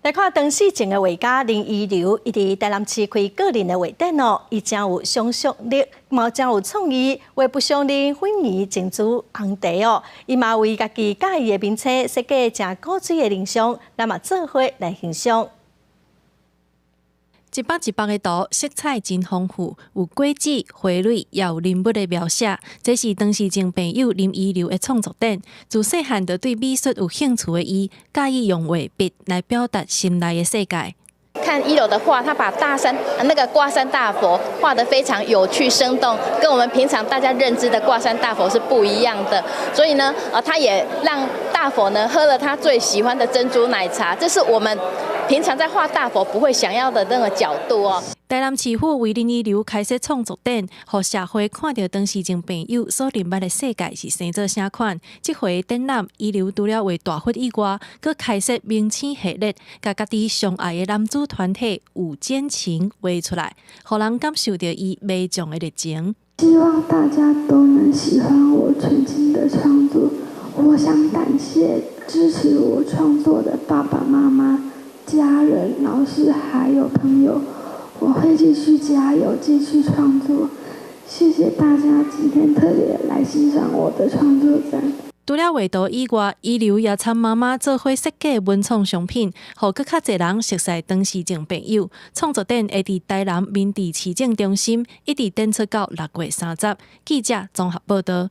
來看張世正的畫家林依流，伊佇台南市開個人的畫展哦，伊誠有想像力，嘛誠有創意，畫不相認粉圓珍珠紅茶哦，伊嘛為家己佮意的明星設計誠古錐的人像，咱嘛做伙來欣賞。一幅一幅的圖，色彩真豐富，有果子、花蕊，也有人物的描寫。這是張世正朋友林依流的創作展。自細漢就對美術有興趣的伊，佮意用畫筆來表達心內的世界。看一樓的畫，他把大山那個掛山大佛畫得非常有趣生動，跟我們平常大家認知的掛山大佛是不一樣的。所以呢，啊，他也讓大佛呢喝了他最喜歡的珍珠奶茶，這是我們平常在畫大佛不會想要的那個角度哦。台南市府為林依流開設創作展，予社會看著張世正朋友所認捌的世界是生做啥款。這回展覽，依流除了畫大佛以外，閣開設明星系列，共家己上愛的男子團體五間情畫出來，予人感受著伊迷將的熱情。希望大家都能喜歡我全新的創作。我想感謝支持我創作的爸爸媽媽、家人、老師還有朋友。我會繼續加油，繼續創作。謝謝大家今天特別來欣賞我的創作展。除了畫圖以外，依流也參媽媽做伙設計文創商品，予閣較濟人熟似張世正朋友。創作展會佇台南明治市政中心，一直展出到6月30。記者綜合報道。